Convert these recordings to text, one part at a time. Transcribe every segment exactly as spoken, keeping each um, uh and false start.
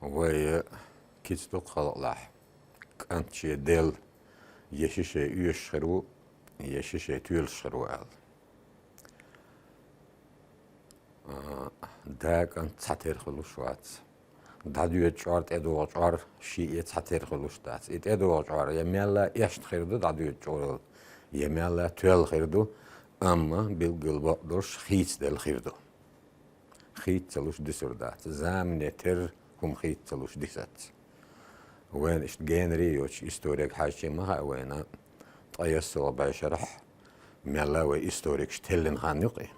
Вай кица дукха халкъалахь, кӀант шен дел, я ши шай оьшуш хир ву, я ши шай тоьлуш хир ву аьлла. А, да кӀант цхьатера хуьлуш вац. ДӀадоьду чӀор, тӀедогӀу чӀор шиъ цхьатера хуьлуш дац. И тӀедогӀу чӀор я мелла эшна хир ду дӀадоьду чӀорал, я мелла тоьлла хир ду, амма билггал бакъдолуш хийцаделла хир ду. Хийца ца луш дуьсур дац. Замане терра хӀума хийца ца луш дисац. Вайна иштта генара йоцуш историг хьаьжча ма хаьа вайна, ткъе ялх бӀешарахь мелла вай историкаш теллина хан ю-кх и.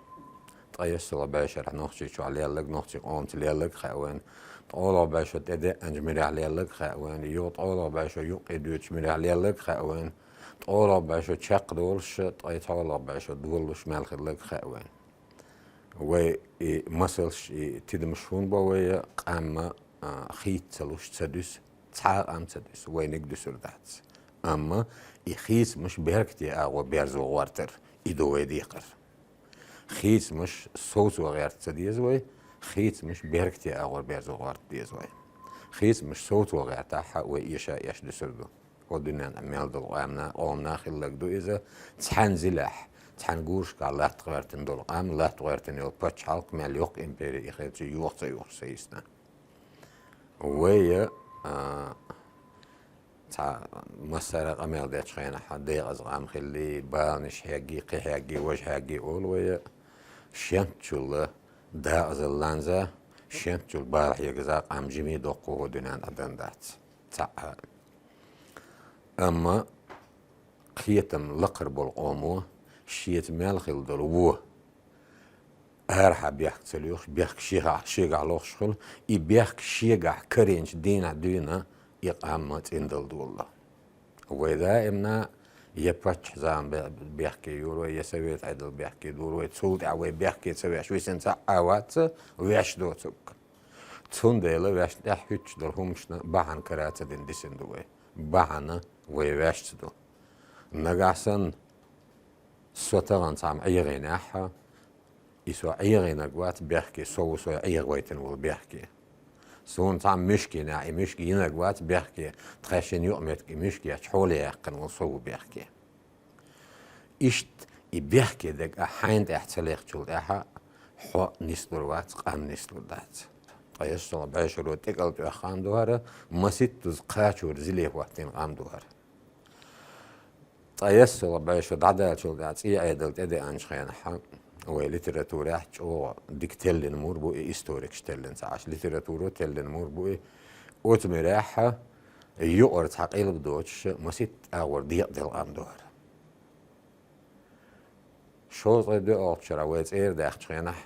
Ткъе ялх бӀешарахь Нохчийчохь лелларг, нохчийн къомца лелларг хаьа вайна. ТкъолгӀа бӀешо тӀедеъанчу муьрехь лелларг хаьа вайна. Юха ткъолгӀа бӀешо юккъе доьдучу муьрехь лелларг хаьа вайна. ТкъолгӀа бӀешо чекхдолуш, ткъе цхьолгӀа бӀешо долалуш мел хилларг хаьа вайна. Вай и масалш, и тидамаш хӀунда бо вай, къам, а, хийца ца луш ца дуьсу, цхьа а къам ца дуьсу, вайниг дуьсур дац. Амма и хийцамаш беркате агӀор берзо гӀортар, и ду вай декхар. Хийцамаш совцо гӀерта ца деза вай, хийцамаш беркате агӀор берзо гӀорта деза вай. Хийцамаш совцо гӀертахь, вай эша-эш дуьсур ду. ХӀо дуьненна мел долу къамна, къомна хилларг ду иза, цхьана зилехь, цхьана гурашкахь латта гӀоьртина долу къам, латта гӀоьртина йолу пачхьалкх, мел йоккха импери и хилча, юха ца юхуш ца йисна. Вай, а, цхьа массара а къамел дечу хенахь, декъаза къам хилли, баланаш хьегги, кхин хьегги, важа хьегги олу вай, шентачул декъазалла ланза, шентачул бала хьегаза къам жима доккху хӀо дуьненна тӀе дан дац. Цхьаъ а. Амма кхетам лакхара болу къомо шеца мел хилла долу вон арахьа бехк ца лоьхуш, бехк шегахь, шегахь лохуш хуьлу, и бехк шегахь карийначу дийнахь дуьйна и къам ма цӀиндала долу. Вай даимна я паччахьан зама бе-, бехке юр вай, я совет Ӏедал бехке дур вай, цул тӀаьхьа вай бехке ца веш висина цхьа а вац, веш доцург. Цундела вешна тӀехь хӀуьттуш долу хӀуманашна бахьана кара ца дина дисина ду вай. Бахьана вай веш ца ду. Нагахь санна со тахана цхьамма Ӏехийнехь, и со Ӏехийнарг вац бехке, со ву со Ӏехавайтина волу бехке. Суна цхьамма муьшка йинехь, и муьшка йинарг вац бехке, тхаьшшинна юкъаметтиг и муьшка етташ хьоле яьккхина волу со ву бехке. Иштта и бехке дерг ахь хьайна тӀехь ца лехначул тӀаьхьа хьо нислур вац, къам нислур дац. Ткъе ялх бӀешаро тӀекӀал тӀоьхна къам ду хӀара, масийттаза кхачор зиле хӀоттийна къам ду хӀара. Ткъе ялх бӀешо дӀадаьллачул тӀаьхьа цӀий Ӏедал тӀедеанчу хенахь, вай литературехь чӀогӀа дика теллина мур бу и, историкаш теллина ца Ӏаш, литературо теллина мур бу и, оцу муьрехь юкъара цхьа къилба доцуш, масийтта агӀор декъаделла къам ду хӀара. Шовзткъе доьалгӀачу шарахь вай цӀера даьхначу хенахь,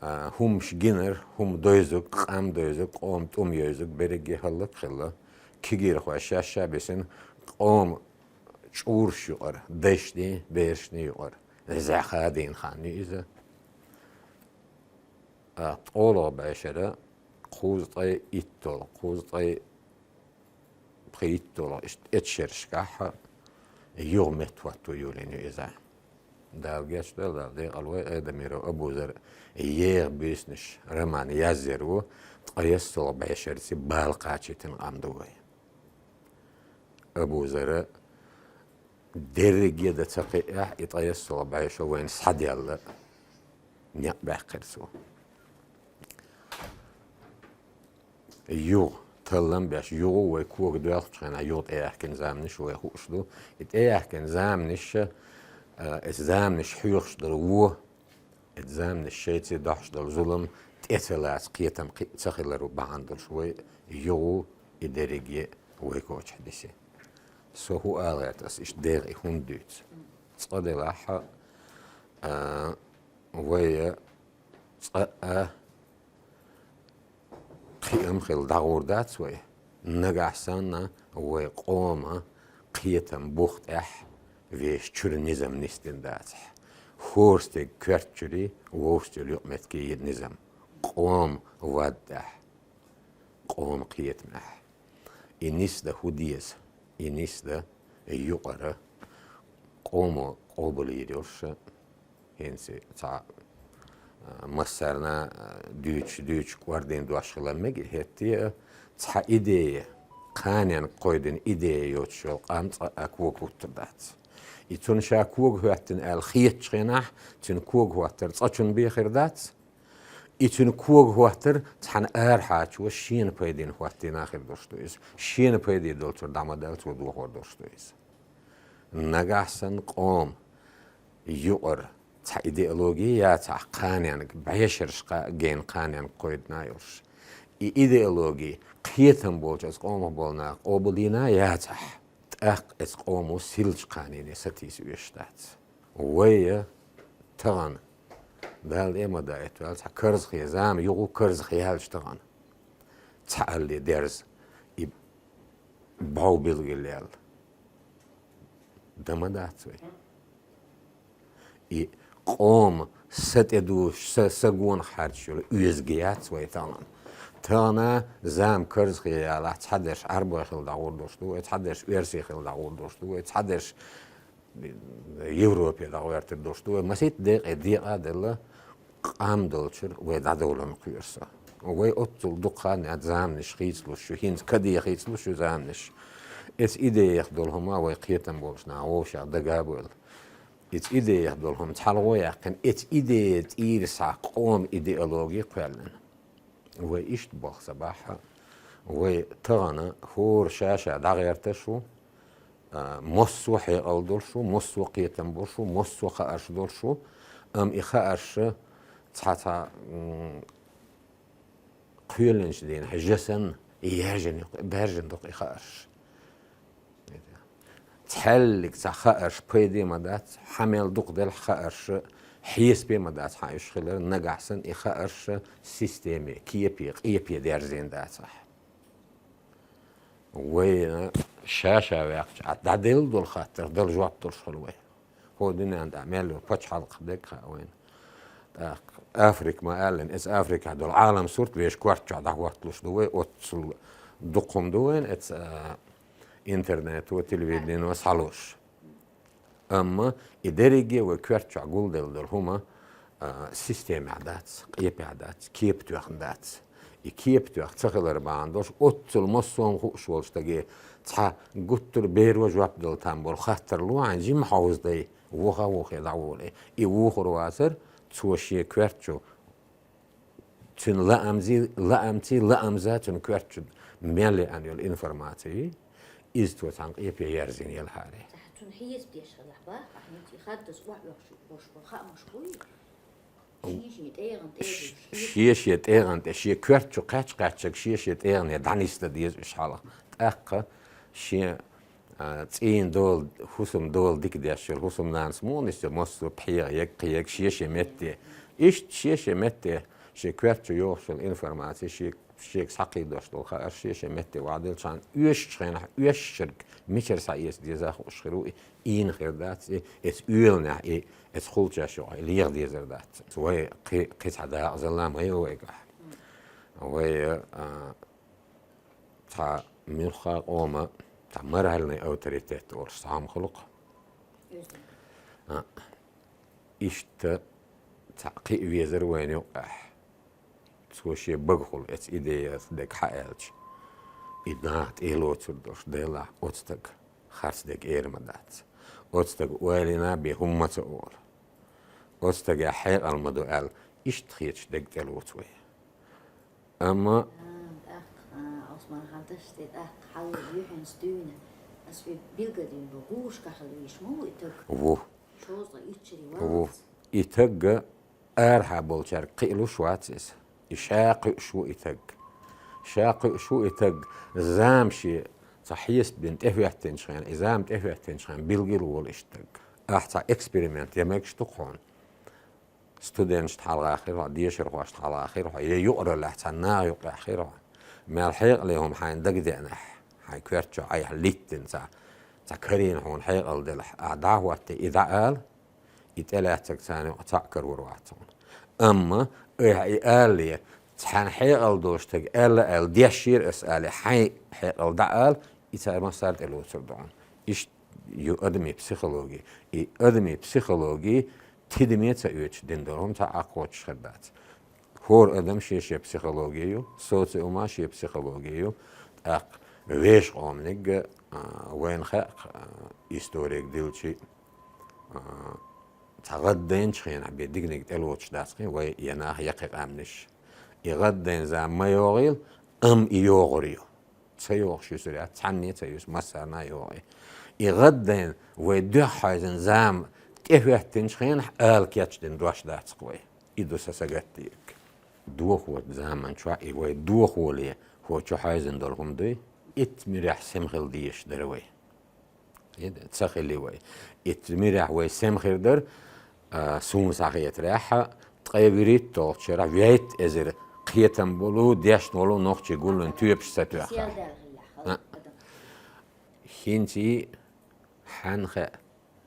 а, хӀумаш гинарг, хӀума девзарг, къам девзарг, къоман тӀум евзарг берриге хӀаллак а хилла, кегийрхой шаьш а бисина, къоман чӀураш юкъара, дайшний, берашний юкъара, зӀе хадийна хан ю иза. А, ткъолгӀа бӀешара кхузткъе итталгӀа, кхузткъе пхийтталгӀа, иштта эцу шерашкахь юха меттахӀотто йолийна ю иза. Дала гечдойла, Дала декъала войла, Айдамиров Абузар «Еха буьйсанаш» роман язъяр ву, ткъе ялх бӀешарца бала кхачийтина къам ду вай. Абузара дерриге а дан ца кхиъехь, и ткъе ялх бӀешо вайна схьадаьлла некъ баьккхира цо. Юха таллам беш, юха вай кога доьлхучу хенахь юха тӀеяхкина заманаш вай хууш ду. И тӀеяхкина заманаш, а, эс заманаш хьоьхуш долу вон, эс заманаш шайца дохьуш долу зулам тӀе ца лаца кхетам кхиъ ца хилар бахьана долуш вай юха и дерриге вай кочахь диси. Со хӀун ала гӀерта ас иштта дегӀ и хӀунда дуьйцу? Цкъа делахь, а, вай цкъа а кхиам хилла дӀагӀур дац вай, нагахь санна вай къоман кхетам бух тӀехь вешан чуьра низам нисдина дацахь. ХӀора стеган коьрта чуьра вовшашца юкъаметтиге йина низам. Къоман вад тӀехь, къоман кхетамехь. И нисдан хӀун деза? И нисдан юкъара къомо къобалйийр йолуш, хӀинца цхьа, массарна дуьйцуш, дуьйцуш кӀордийна дош хила мега, хӀетте а цхьа идея, кханенга кхойдина идея йоцуш йолу къам цкъа а кога хӀуттур дац. И цунна ша кога хӀоьттина аьлла хетачу хенахь, цуьнан кога хӀоттар цкъачунна бен хир дац. И цуьнан кога хӀоттар цхьана арахьарчо шена пайдина хӀоттийна хир долуш ду иза. Шена пайде долчуьра дӀа ма даьлла цо дохор долуш ду иза. Нагахь санна къоман юкъара цхьа идеологи яцахь, кханенга, бӀешерашкахь гена кханенга кхойдина йолуш, и идеологи кхетам болчу оцу къомах болу наха къобалйина яцахь, тӀаккха оцу къомо силачу кханене сатийса оьшуш дац. Вай тахана, Дала тӀе а ма даийтта ваьлла, цхьа карзахе, зама юха карзахъяьлча тахана, цхьа алле дерза, и бӀов билгалъяьлла, дан ма дац вай. И къоман са тӀе дуьйцуш, са, са гонах хьаьрчаш йолу оьзда яц вай тахана. Тахана зама карзахъялахь, цхьадерш Ӏарбой хилла дӀагӀур долуш ду вай, цхьадерш оьрсий хилла дӀагӀур долуш ду вай, цхьадерш Европе дӀагӀоьртур долуш ду вай. Масийтта декъе декъа а делла, къам долчуьра вай дӀадовларна кхоьру со. Вай оццул дукха хан яц заманаш хийцалуш ю, хӀинца каде хийцалуш ю заманаш. Эцу идеях долу хӀума вай кхетам болуш наха вовшах дага а бойла. Эцу идеях долу хӀума цхьалгӀо яьккхина, эцу идея тӀера схьа къоман идеологи кхоьллина. Вай иштта боху сан бахьа. Вай тахана хӀора ша-ша дӀагӀерташ ву, а, массо а хьекъал долуш ву, массо а кхетам болуш ву, массо а хаарш долуш ву, амма и хаарш цхьа-цхьа, м, кхоьллинчу дийнахь, жа санна, и яьржина ю-кх, баьржина ду-кх и хаарш. Цхьаьллиг цхьа хаарш пайде ма дац, хьан мел дукха делахь хаарш хьесапе ма дац, хьан уьш хилар, нагахь санна и хаарш системе, кепе, къепе дерзийна дацахь. Вайна ша-ша ваьккхича, Ӏа дӀаделла долу хаттар дала жоп долуш хуьлу вай. ХӀо дуьненна тӀехь мел йолу пачхьалкх дерг хаьа вайна. ТӀаккха Африка ма-аллина, эцу Африкахь долу Ӏалам сурт вешан коьрта чохь дӀахӀотталуш ду вай, оццул дукха хӀума ду вайна эцу, а, интернето, телевиденино схьалуш. Амма и дерриге а вай коьрта чохь гулделла долу хӀума, а, системехь дац, къепехь дац, кепа тоьхна дац. И кепа тоьхна ца хилар бахьана долуш, оццул массо а хӀума хууш волчу стаге цхьа гуттар а беро жоп дала там болу хаттар ло хьайна жимма хьовзадай, вуха а вухе дӀаволий. И вухур вацара, цо шен коьрта чу цуьнан лаамзи-, лаамций, лаамза цуьнан коьрта чу мел еана йолу информаци, иза цо цхьана къепе ерзийна елхьаре. Цхьа цунна хьесап деш хилахь бах, ахь хӀинца и хаддаза охьаоьхуш болуш болу хаамаш буй? Шен-шен тӀегӀан тӀе а дуьллуш, шен-шен тӀегӀан тӀе, шен коьрта чу кхаьч-кхаьччиг шен-шен тӀегӀане дӀанисдан деза уьш хьалха. ТӀаккха шен, а, цӀийнан дола, хӀусамдола дика деш йолу хӀусамнанас муха нисдо массо а пхьегӀа, ег, кхин ег шен-шен метте. Иштта шен-шен метте шен коьрта чу йогӀуш йолу информаци, шен, шега схьакхийдош долу хаар шен-шен метте ваделчхьана, оьшучу хенахь оьшучуьрга мичара схьаэца деза хууш хир ву и, ийна хир дац и, эцу оьланехь и, эцу хулчаш юкъахь и леха дезар дац. Вай кхи-, кхин цхьа дакъазалла ма йо вайгахь. Вай, а, цхьа муьлхха а къоман цхьа моральный авторитет олуш цхьа хӀума хуьлу-кх. А, иштта цхьа кхин а везара вайна юкъахь. Цо шен багахула эцу идеяца дерг хьааьлча, и наха тӀе лоцур долуш делахь, оцу стага харц дерг эр ма дац. Оцу стага ойла йина бен хӀумма ца олу. Оцу стагехь хьекъал ма ду аьлла, иштта хеташ дерг тӀелоцу вай. Амма А, тӀаккха, а, Ӏусман-хан, тӀаьхьа тӀе тӀаккха хьалла юьхьанца дуьйна, ас ве билгалдина бу, гӀушка хила вийш ма ву и таг? Ву. Шозза иччаре ву. Вац. И тагга арахьа болчаьрга кхиалуш вац иза. И ша кхуьуш ву и таг. Ша кхуьуш ву и таг, зама шен цхьа хьесап бина тӀехӀоьттинчу хенахь, и зама тӀехӀоьттинчу хенахь билгал волу иштта таг. Ахь цхьа эксперимент ян мегаш ду-кх хьуна. Студенташна хьалха хир хьо, дешархошна хьалха хир хьо, я юкъараллехь цхьана наха юкъехь хир хьо. Мел хьекъале хӀума хьайна дагадеанахь, хьайн коьрта чу айхьа литтина цхьа, цхьа карийна хьуна хьекъал делахь, ахь дӀа а хӀоттий, и дӀаала, и тӀелаьцнарг царна юкъа цхьаъ карор вац хьуна. Амма айхьа и алале, цхьана хьекъал долуш стага аьлла аьлла, дешйира ас алий, хьайн хьекъал дӀаала, и цара массара тӀелоцур ду хьуна. Иштта ю адамийн психологи. И адамийн психологи Тидаме ца оьцуш дина долу хӀума цхьа а кхочуш хир дац. ХӀора адам шен-шен психологи ю, социума шен психологи ю, тӀаккха вешан къоманиг, а, вайна хаьа, а, историг дилчи, а, цхьа гӀаддайначу хенахь бен диканиг тӀелоцуш дац кхин вай я нах, я кхин къаьмнаш. И гӀаддайна зама ма йогӀийла, амма и йогӀур ю. Ца йогӀуш юьсур яц, цхьанне а ца юьсу, массарна а йогӀу и. И гӀаддайна вай дуьххьайзина зама тӀехӀоьттинчу хенахь ала кечдина дош дац-кх вай. И ду сан сагатдийриг. Дохочу заман чохь и вай дохоле хӀо чу хьаьвзина долу хӀума дуй, итт муьрехь сема хила дезаш дара вай. Ца хили вай. Итт муьрехь вай сема хир дара, а, суна схьахетарехь, ткъе вуьрхӀитталгӀачу шарахь вуьрхӀитта эзар кхетам болу, дешна волу нохчий гуллин тоьпаш ца тоьхна. А. ХӀинца и хьанна хаьа,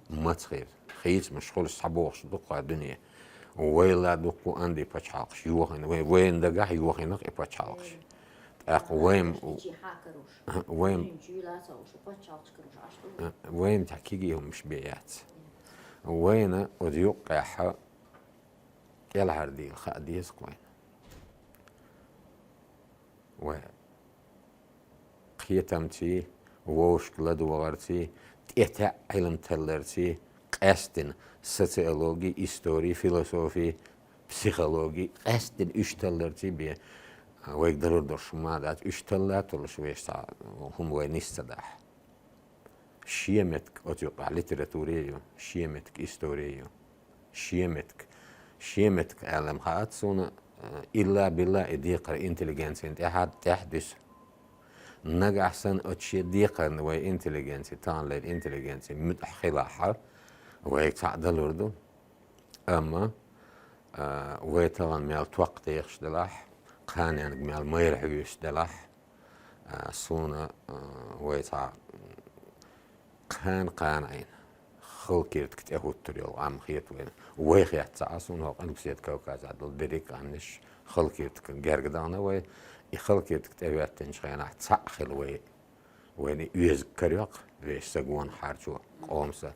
маца хир. Хийцамаш хуьлуш схьабогӀуш ду-кх дуьне. Вайла дуккха а Ӏандий пачхьалкхаш йохийна, вай, вайна дагахь йохийна-кх и пачхьалкхаш. ТӀаккха вайм, вайм, вайм цхьа кегий хӀумаш бен яц. Вайна оцу юккъехь кӀелхьардийла хаа деза-кх вайна. Вай кхетамций, вовшашка ладогӀарций, тӀетаьӀӀ Ӏилма талларций, къаьстина социологи, истори, философи, психологи, къаьстина уьш талларций бен вайга далур долуш хӀума дац, уьш талла а толлуш вешан цхьа хӀума вай нис ца дахь. Шен меттиг оцу юкъахь литература а ю, шен меттиг истори а ю, шен меттиг, шен меттиг аьлла-м хаьа-кх суна, э, илла-билла и декхар интеллигенцина тӀехь а, тӀехь а дуьсу. Нагахь санна оцу шен декхарна вай интеллигенци, таханлера интеллигенци муьтӀахь хилахь, вайга цхьаъ далур ду. Амма, а, вай тахана мел токх техаш делахь, кханенга мел майра хьуьйсуш делахь, а, суна, а, вай цхьа кхана-кхана Ӏийна хала киртиг тӀехӀуттур йолу Ӏам хета вайна. Вай хетта ца Ӏа, суна хӀокху Къилбаседа Кавказехь долу дерриг а къаьмнаш хала киртиган герга дахана вай. И хала киртиг тӀехӀоьттинчу хенахь цхьаъ хила вай. Вайна и оьзда карайоккху вешан са гонах хьарчо, къоман са.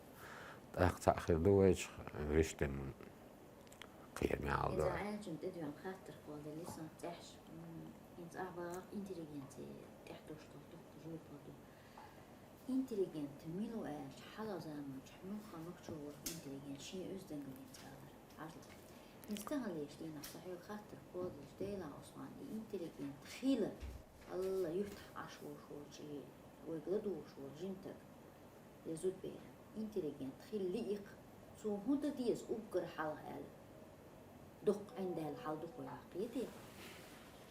ТӀаккха цхьаъ хир ду вайчу вуьштан кхераме хьал ду. Иза аьллачун тӀедоьгӀна хаттар кхолладелла сан цӀехьаш. М, хӀинца ахь бахарх интеллигенци тӀехь долуш долу дуккха жоьпалла ду. Интеллигент мила ву аьлча, хьалха заманчохь муьлхха нохчо волу интеллигент шен оьздангаллица алара. Хьажал. Иза таханлерчу дийнахь сан хьоьга хаттар кхолладелча, Дела Ӏусман, и интеллигент хила, Алла юьхтахь Ӏаш волуш волчу, вайга ладугӀуш волу жимтаг, я зудбер, интеллигент хила лиъ-кх, цо хӀун дан деза уггар хьалха аьлла. Доккха Ӏиндалла хьал ду-кх вай хьакхетий?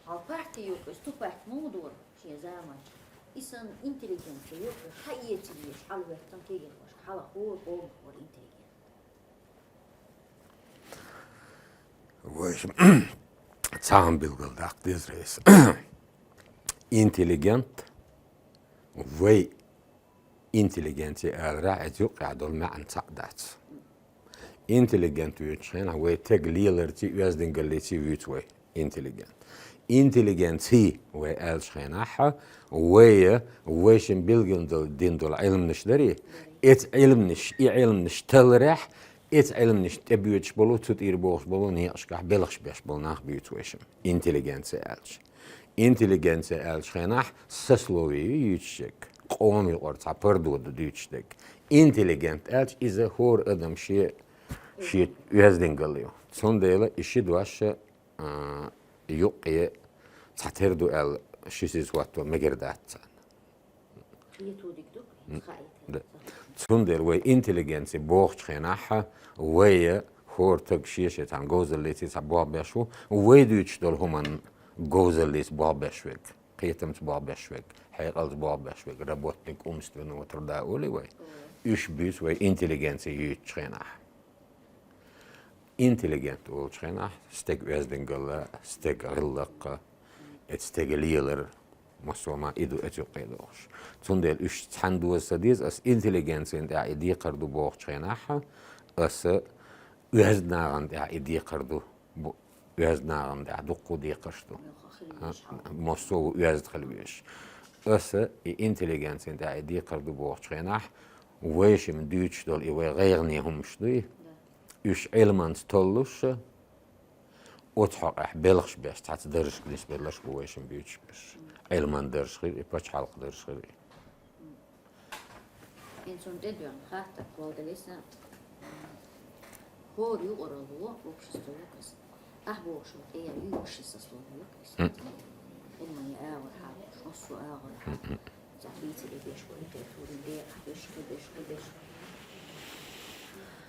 Хьал партий юкъа, сту партий муха дора шен заманчохь? И санна интеллигенция юкъа хьаэца езаш хьал хӀоьттина кегийрхошка, хьалха хӀора къомах вара интеллигент. Вай цхьа хӀума билгалдаккха дезара иза. Интеллигент, вай интеллигенция аларехь, иза юккъехь долу маьӀна цхьаъ дац. Интеллигент вуьйцучу хенахь вай тега леларций, оьздангаллиций вуьйцу вай интеллигент. Интеллигенций вай аьллачу хенахь, вай, вай шимма билггал дина долу Ӏилманаш дарий, эца Ӏилманаш, и Ӏилманаш талларехь, эца Ӏилманаш тӀебоьдуш болу, цу тӀера бохуш болу некъашкахь белхаш беш болу нах буьйцу вай шимма интеллигенция аьлча. Интеллигенция аьллачу хенахь сословие ю юьйцуш дерг, къоман юкъара цхьа пардо ду дуьйцуш дерг. Интеллигент аьлча, иза хӀора адам шен, шен оьздангалла ю. Цундела и ши дош, а, юккъе цхьатера ду аьлла, ши сиз хӀотто мегар дац царна. Кхетудиг ду, м, хаийта. Да. Цундела вай интеллигенция бохучу хенахь, вай хӀора таг шен-шен цхьана говзаллиций цхьа болх беш ву, вай дуьйцуш долу хӀуманна говзаллица болх беш верг, кхетамца болх беш верг, хьекъалца болх беш верг, работник умственного труда олий вай. Мгм. Уьш буьйцу вай интеллигенция юьйцучу хенахь. Интеллигент олучу хенахь стеган оьздангалла, стеган гӀиллакх, эца стеган лелар, массо а ма и ду эца юккъе догӀуш. Цундела уьш цхьаьна доза ца деза, аса интеллигенцина тӀехь и декхар ду бохучу хенахь, аса оьзда нахана тӀехь и декхар ду, бу-, оьзда нахана тӀехь дуккха декхарш ду. Массо а ву оьзда хила везаш. Аса и интеллигенцина тӀехь и декхар ду бохучу хенахь, вай шимма дуьйцуш долу и вай гӀайгӀане хӀумаш дуй, Уьш Ӏилманца толлуш, оцу хьокъехь белхаш беш, цхьацца даржашка нисбелларш бу вайшимма буьйцуш берш. Ӏилман дарж хир и, пачхьалкх дарж хир и. ХӀинца хӀума тӀедоьгӀна хаттар кхолдале сан, хӀора юкъаралло общество ю-кх иза. Ахь бохуш ву тӀера ю общество ю-кх иза. Ӏилман я агӀор хьалхуш, массо а агӀор хьалхуш. Цхьа бийца де беш ву, литературин декъахь беш, хӀу беш, хӀу беш.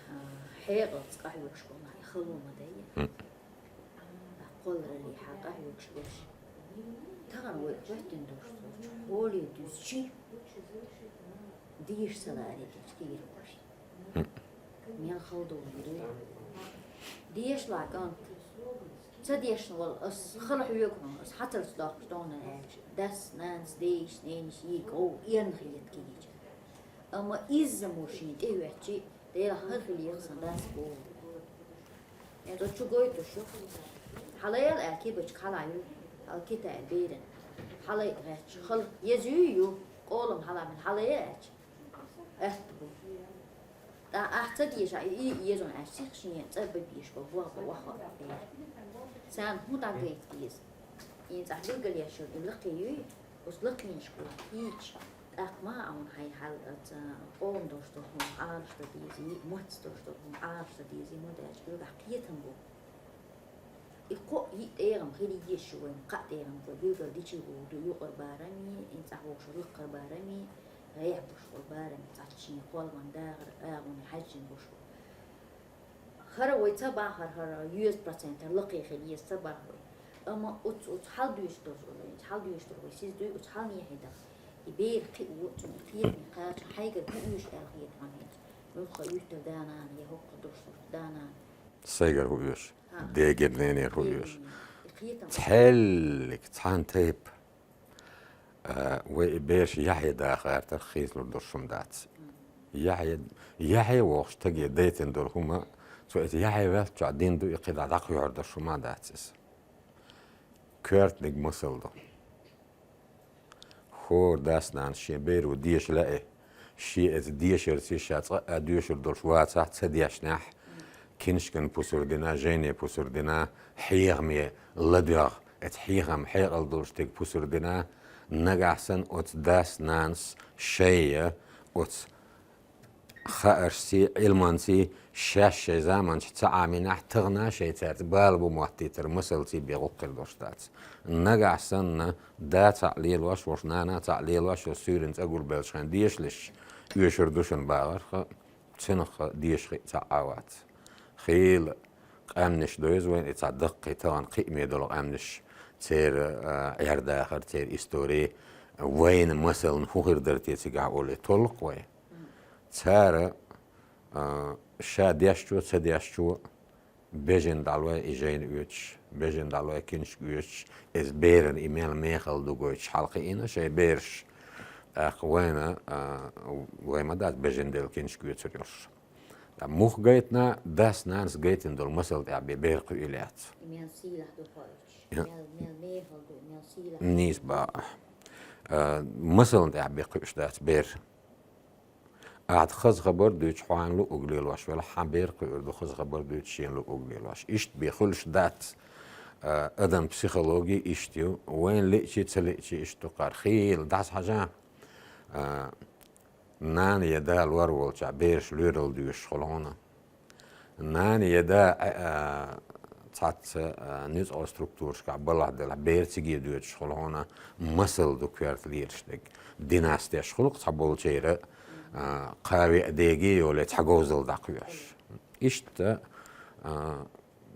А, хьекъалца къахьоьгуш болу нах и хало ма дай. Кхоллараллехь къахьоьгуш берш. Тахана вай хӀоьттина долуш долчу хьоле дуьзчий, дийша ца ларе дечу кийра вара. Мел хала долу ду. Дешалахь, кӀант. Ца дешна вала ас, хала хьоьгу хьуна, ас хьацарца доккхуш тхуна аьлча, дас, нанас, дейш, ненаш йийга гӀов эрна хета кийча. Амма изза мо шен тӀе а хӀоьттичи, Делахь хӀара хила еза сан дас боху. ХӀинца оцу чу гойтуш ю. Хьалайал аьлла кибачка хьала ю, хьала кита аьлла беран. Хьалай гӀерташ хала еза ю, къолам хьала мел хьалай аьлча, атта бу. ТӀаккха ахь ца деша, и, и езон аьлча, сиха шен цӀа бан беш бо, бох бо, ваха бер. Царна хӀун дӀагайта деза? ХӀинца ахь билгалъеш йолу и лакхе юй, оцу лакхенашка вахийча, тӀаккха ма а вон хьайн хьал, ца, къоман долуш долу хӀума Ӏалашдан дезий, моццан долуш долу хӀума Ӏалашдан дезий, ма даьлча, хьоьгахь кхетам бу. И кхоъ йиъ тӀегӀам хила езаш ю вайн, кхаа тӀегӀам вай билггал дичий боху ду, юкъара барамий, хӀинца ахь бохуш лакхара барамий, гӀехь буш болу барамий, цхьацца шен кхолламан дагӀар агӀоне хьаьжжина буш бу. ХӀара вай ца бахара, хӀара юьзза процентера лакхе хила еза ца бахара вай. Амма оцу, оцу хьал дуьйцуш долу, хьал дуьйцуш долу вай сиз дуй, оцу хьалнехьа даха. И бер кхио, цунна кхетаме кхача, хьайгара хӀун оьшу аьлла хета хьуна хӀинца. Муьлхха юьртара да-нана, я хӀокху долуш долуш да-нана. Сайгара хӀун оьшу? ХӀа. Дегара, ненера хӀун оьшу? Дегара, ненера. И кхетам. Цхьаьллиг, цхьана тайпа. А, вай и бераш яхье даха гӀертарх хийцалур долуш хӀума дац. Яхье, яхье вохуш стаге дайтина долу хӀума, цо иза яхье ваьллачохь дина ду, и кхидӀа дӀакхоьхьур долуш хӀума дац иза. Коьртаниг масал ду. ХӀора дас-нанас шен беро деша лаьий, шен иза дешарца ша цкъа а доьшур долуш вацахь, ца дешнехь, киншкан пусар дина, жайне пусар дина, хьехаме ладоьгӀ, эца хьехам хьекъал долуш стеган пусар дина, нагахь санна оцу дас-нанас шайя оцу хааршций, Ӏилманций шаьш шайн заманчохь ца Ӏамийнехь, тахана шайн цаьрца бала бу моттийтар масалций бен гӀуллакх хир долуш дац. Нагахь санна да цхьаъ лелош волуш, нана цхьаъ лелош волуш суьйранна цӀа гулбеллачу хенахь дешалаш оьшур ду шуна бахарх, цунах деша хиъ цхьаъ а вац. Хийла къаьмнаш довза вайна, и цхьа даккхий тахана кхиаме долу къаьмнаш, церан, а, Ӏер-дахар, церан истори, вайна масална хӀун хир дара те цигахь олий, толлу-кх вай. Цара, а, ша дешчо, ца дешчо, бежана дӀалой и жайна оьцуш, бежана дӀалой киншка оьцуш, иза берана и мел мехала ду гойтуш хьалакхиийна шайн бераш. ТӀаккха вайна, а, вай ма дац бежана делла киншка оьцур йолуш. Ткъа муха гайтина, дас-нанас гайтина долу масал тӀехь бен бер кхуьийла яц. И мел сийлахь ду хоуьйтуш. Я. Мел, мел мехала ду, мел сийлахь ду. Нийса боху. А, масална тӀехь бен кхуьуш дац бер. Ахьа хаза хабар дуьйцу, хьо хьайна луъург лелош велахь, хьан бер кхуьур ду хаза хабар дуьйцу, шена луъург лелош. Иштта бен хуьлуш дац. А, адам психологи иштта ю. Вайна лиъчи, ца лиъчи иштта ду кхара. Хийла дӀасахьажа. А, нана я да лор волчохь бераш лоьралла доьшуш хуьлу хьуна. Нана я да, а, а, цхьацца, а, нуьцкъала структурашкахь балхахь делахь, бер циге доьдуш хуьлу хьуна, масал ду коьрта лелаш дерг. Династеш хуьлу-кх цхьаболчеран, а, кхавеа деге йоле цхьа говзалла дӀакхоьхьуш. Иштта, а,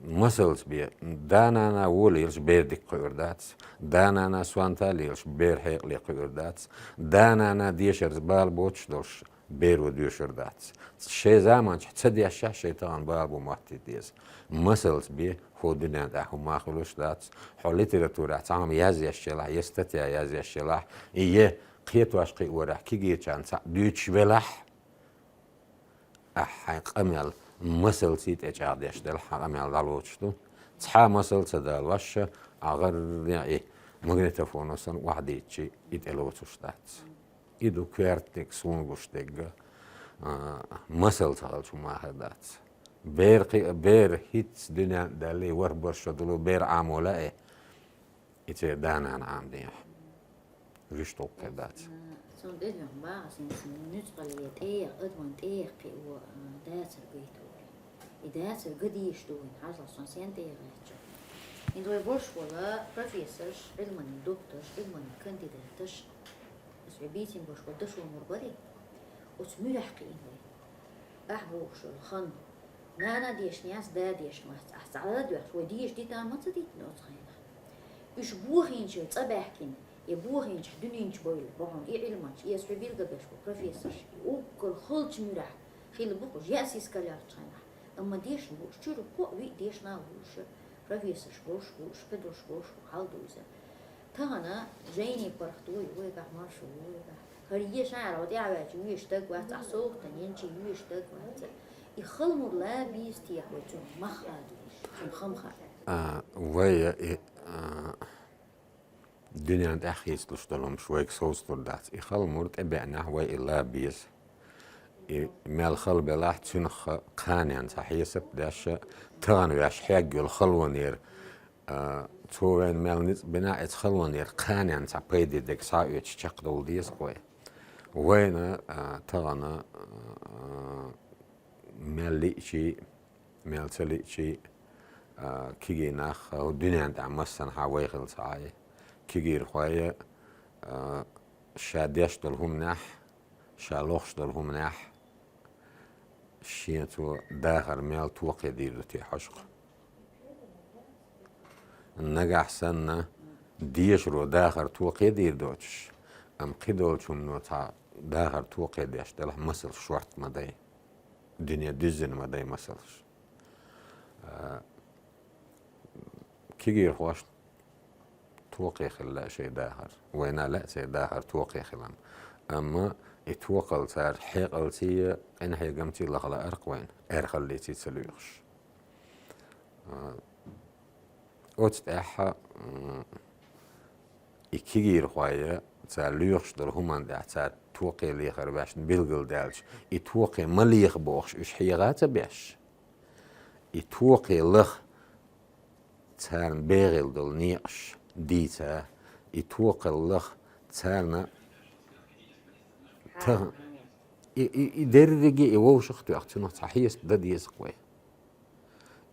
масалца бен, да-нана волаелаш бер дика кхуьур дац, да-нана сонта лелаш бер хьекъале кхуьур дац, да-нана дешарца бала боцуш долуш, беро доьшур дац. Шайн заманчохь ца дешшехь, шайн тахана бала бу моттийта деза. Масалца бен, хӀокху дуьнен тӀехь хӀума хуьлуш дац. Хьо литературехь цхьа хӀума язъеш елахь, я статья язъеш елахь, и я кхетош кхиорехь кегийчарна цхьаъ дуьйцуш велахь, ахь хьайн къамел масалций тӀечӀагӀдеш делахь, хьан къамел дӀалоцуш ду. Цхьа а масал ца далош, ахь гӀарра и магнитофоно санна охьадийцчи, и тӀелоцуш дац. И ду коьртаниг, суна гуш дерг, а, масал ца хилча хӀума хир дац. Бер кхи-, бер хӀинца дуьнен тӀа даьллий, ворхӀ-бархӀ шо долу бер Ӏамо лаьий, и церан да-нана Ӏамадехьа. Вуьшта гӀуллакх дац. Цунна тӀедоьгӀна бахьа, аса нуьцкъала тӀегӀа, адаман тӀегӀа кхио, а, дацар гойтур. И дацар ган дезаш ду вайн, хьажал, сон сен тӀегӀа гӀерташ. ХӀинца вай болуш болу профессорш, Ӏилманан докторш, Ӏилманан кандидаташ, аса вай бийцина болуш болу дашо мур барий, оцу муьрехь кхиъна вай. Ахь бохуш йолу хан. Нана дешна яц, да дешна вац, ахь цхьа а доьхуш, вай деша дитан ма ца дитина оцу хенахь. Уьш бохийначу цӀа баьхкина, я бохийначу дуьненчу бойла бохьуна и Ӏилманча, эса хӀу билгал беш бу профессорш, и уггар халчу муьрехь хилла бу-кх уьш, яа сискал йоцучу хенахь. Амма дешна бу уьш, чуьра кхоъ виъ дешна а ву уьш, профессорш болуш бу уьш, кхидолуш болуш бу, хьал ду иза. Тахана жайни паргӀато ю вайгахь, маршо ю вайгахь. ХӀара ешан ара тӀаьхьаваьлча вуьйш даг вац, ахь совгӀатан енчий вуьйш даг вац. И хала мур ла бийца техьа вай цунах мах хадийш, цунах хам хаа. А, вай, и, а, дуьнен тӀехь хийцалуш долу хӀумаш вайга совцалур дац. И хала мур тӀебеанехь вай и ла беза. И мел хала белахь, цуьнах кханенца хьесап деш, тахана ваьш хьегна йолу халонера, а, цо вайна мел ницкъ бина, эцу халонера кханенца пайде дерг схьаоьцуш чекхдовла деза-кх вай. Вайна, а, тахана, а, мел лиъчий, мел ца лиъчий, а, кегий нах, а, дуьнен тӀехь массанхьа вай хилла ца Ӏа. Кегийрхой, а, ша деш долу хӀуманехь, ша лохуш долу хӀуманехь, шен цо дахар мел токхе дийр ду те хьожуш. Нагахь санна дешаро дахар токхе дийр доцуш, амма кхидолчу хӀумано цхьа дахар токхе деш делахь, масалш шортта ма дай, дуьне дуьззина ма дай масалш. А, кегийрхошна токхе хила лаьа шайн дахар. Вайна лаьа церан дахар токхе хилар. Амма и токхалла цара хьекъалций, къинхьегамций лаха лаар-кх вайна, аьрхаллиций ца лоьхуш. А, оцу тӀехь, м, и кегийрхой цара лоьхуш долу хӀуманна тӀехь цара токхе лехар ваьшна билгалдаьлча, и токхе ма леха бохуш уьш хьеха а ца беш, и токхе лаха царна бегӀийла долу некъаш дийца, и токхалла лаха царна та-, и, и, и дерриге и вовшах а тоьхна, цунах цхьа хьесап дан деза-кх вай.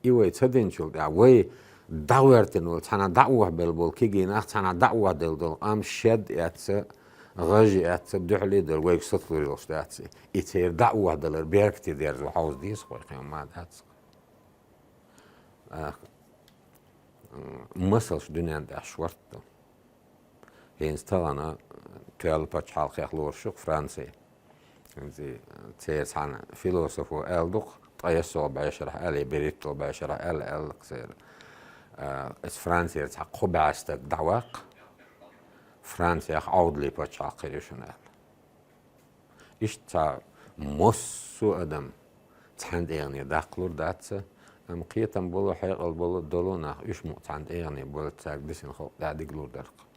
И вай ца динчул тӀаьхьа вай дӀагӀоьртина волу, цхьана дӀаохьабелла болу кегий нах, цхьана дӀаохьаделла долу къам шед а эцна, гӀаж а эцна, дуьхьал а дара, вайга саталур йолуш дац. И церан дӀаохьадалар беркате дерзо хьовза деза-кх вай, кхин ма дац. Ах, м, масалш дуьнен тӀехь шортта ду. ХӀинца тахана тоьлла пачхьалкхех лоруш ю-кх Франци. ХӀинца церан цхьана философо аьлла ду-кх, ткъе иссалгӀа бӀешарахь аьлла, я берхӀитталгӀа бӀешарахь аьлла, аьлла-кх церан. А, эцу Францера цхьа кхо бӀе стаг дӀаваккха, Францех Ӏовдалан пачхьалкх хир ю шуна аьлла. Иштта цхьа массо а адам цхьана тӀегӀане даккхалур дац, амма кхетам болу, хьекъал болу, долу нах, уьш мукъа цхьана тӀегӀане болу, цаьрга дисина халкъ тӀаьхьа дигалур дара-кх.